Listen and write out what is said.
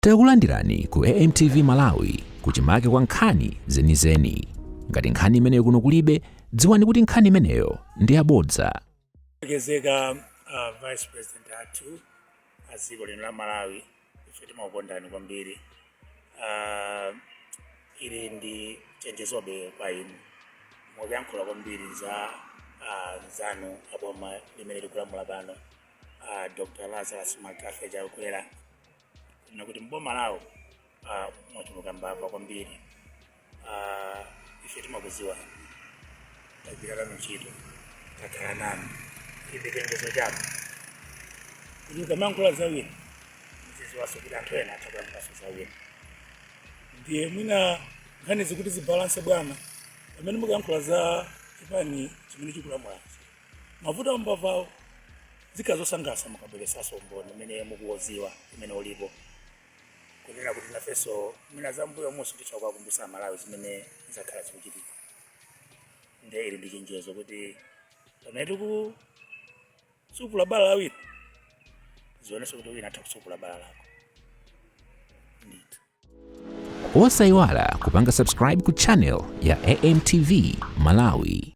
Takulandirani ku AMTV Malawi kuchimake kwa nkhani zenizeni. Ngati nkhani imeneyo kuno kulibe, dziwani kuti nkhani imeneyo ndi yabodza. Lemekezeka Vice President athu a dziko lino la Malawi, ife timakukondani kwambiri. Ili ndi chenjezobe kwa inu. Mukuyankhula kwambiri za nzanu aboma limene likulamula pano, Dr. Lazarus McCarthy Chakwera, kunena kuti mboma lawo mwachuluka mbava kwambiri. Ife timakuziwani, tagwira nanu ntchito, takhala nanu. Ili chenjezo chako kuti ukamayankhula za wina muziziwanso kuti anthu ena atha kuyankhulanso za wina. Ndiye mwina nkhani zikuti zibalanse bwana, pamene mukuyankhula za chipani chimene chikulamulachi, mavuto ambavawo, zikhala zosangalatsa mukabweresanso umboni umene mukuwoziwa umene ulipo, kunena kuti nafenso mwina za mbuyo monso titha kuwakumbutsa Amalawi zimene zakhala zikuchitika. Ndiye ili ndi chenjezo kuti pamene tikusupula bala la wina, zionenso kuti wina atha kusupula bala lako ndithu. Osayiwala kupanga subscribe ku channel ya AMTV Malawi.